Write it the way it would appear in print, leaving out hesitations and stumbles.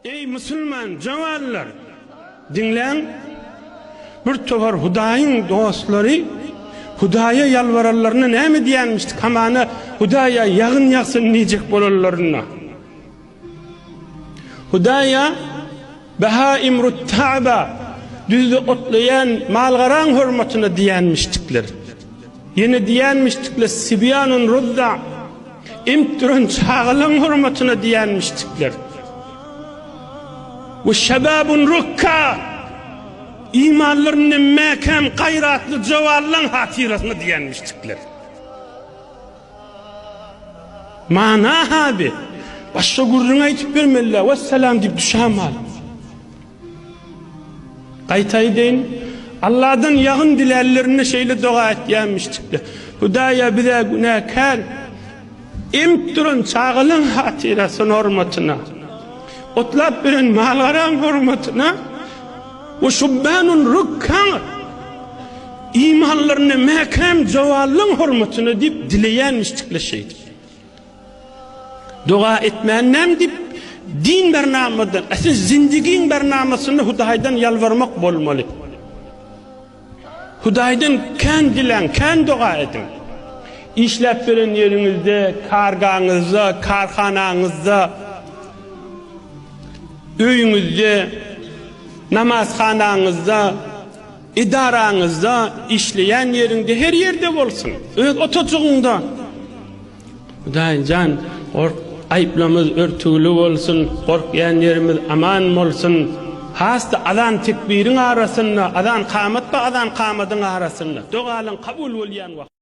Eý musulman jowanlar! Diňläň! Bir topar Hudaýyň dostlary Hudaýa ýalbaranlarynda näme diýýänmişdik? Hamana Hudaýa ýagyn ýagsyn diýjek bolanlarynda. Hudaýa Behaim ruttaba düzde otlaýan mal-garaň hormatyna diýýänmişdikler. Ýene diýýänmişdikler Sibýanun rudda emip duran çagalaň hormatyna diýýänmişdikler. We şebabun rukka imanlarynda mäkäm gaýratly jowanlaň hatyrasyna diýýänmişdikler. Mana-ha bi. Başga gürrüň aýdyp bermeli-dä, wessalam diýip düşämal. Gaýta aýdaýyn, Alladan ýagyn dilänlerinde şeýle doga etýänmişdikler. Hudaýa biz-ä günäkär, emip duran çagalaň hatyrasyna, hormatyna, otlap beren mal-garaň hormatyna, we şubbanun rukka, Imanlaryny mäkäm jowallaň hormatyna diýip dileýänmişdikle şeýdip. Doga etmän näme diýip din bernamadan, äsli zindigiň bernamasynda Hudaýdan ýalbarmak bolmaly. Hudaýdan kän diläň, kän doga ediň. Işläp beren ýeriňizde, kargaňyzda, karhanaňyzda, öýüňizde, namazhanaňyzda, Edaraňyzda, işleýän ýeriňde, her ýerde bolsun, öz otajygyňda. Hudaý jan, gork, aýyplarymyz örtügli bolsun, gorkýan ýerimiz aman bolsun. Has-da azan-tekbiriň arasynda, azan-kamat we azan-kamadyň arasynda, dogalaň kabul bolýan wagty.